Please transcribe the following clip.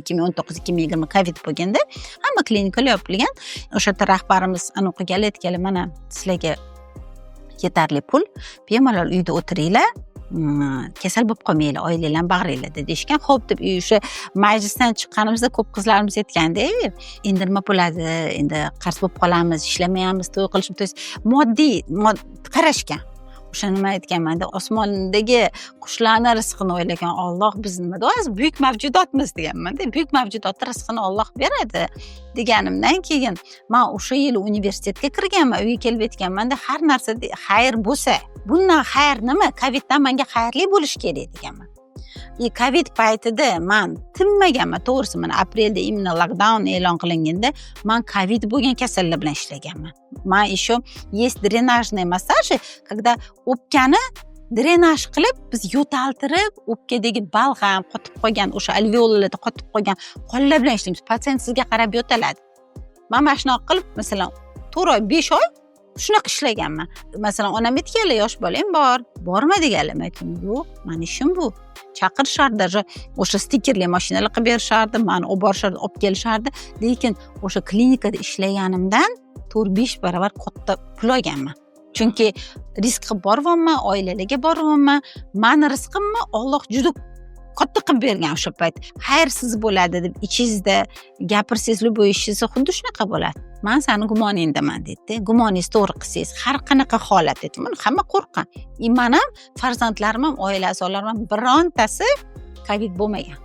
2019, 2020 covid bo'lganda hamma klinikalar yopilgan. O'sha yerda rahbarimiz anaqa qilganlar, aytganlar: "Mana sizlarga yetarli pul, bemalol uyda o'tiringlar, kasal bo'lib qolmanglar, oilanglarni bag'ringlarda", deyishgan. Ho'p deb o'sha majlisdan chiqqanimizda ko'p qizlarimiz aytganda: "Endi nima bo'ladi, endi qarz bo'lib qolamiz, ishlamayapmiz, to'y qilishim", то есть moddiy qarashgan. O'sha nima aytganmanda: "Osmondagi qushlarni rizqini o'ylagan Olloh, biz nima deyapmiz, buyuk mavjudotmiz", deganmanda. "Buyuk mavjudotni rizqini Olloh beradi", deganimdan keyin man o'sha yili universitetga kirganman. Uyga kelib aytganmanda: "Har narsada xayr bo'lsa, bundan xayr nima? Coviddan manga xayrli bo'lishi kerak", deganman. И covid paytida man tinmaganman, to'g'risi. Mana aprelda именно lockdown e'lon qilinganda man covid bo'lgan kasallar bilan ishlaganman. Man еще есть дренажные массажи, когда o'pkani drenaj qilib, biz yo'taltirib, o'pkadagi balg'am qotib qolgan, o'sha alveolalarda qotib qolgan qonlar bilan ishlaymiz. Patsient sizga qarab yo'taladi. Man mana shunaqa qilib, masalan, 4 oy, 5 oy shunaqa ishlaganman. Masalan, onam aytganlar: "Yosh bolang bor, borma", deganlar. Man aytdim: "Yo'q, mani ishim bu". Chaqirishardi, даже o'sha stikerli mashinalar qilib berishardi, mani olib borishardi, olib kelishardi. Lekin o'sha klinikada ishlaganimdan 4-5 barobar katta pul olganman, chunki risk qilib boryapman, oilalarga boryapman. Mani rizqimni Olloh juda katta qilib bergan o'sha payt. Xayrsiz bo'ladi deb ichingizda gapirsangiz, любой ishingiz xuddi shunaqa bo'ladi. "Man sani gumoningdaman", deydida. "Gumoningiz to'g'ri qilsangiz, har qanaqa holat", dedim. Hamma qo'rqqan. И man ham, farzandlarim ham, oila a'zolarim ham birontasi covid bo'lmagan.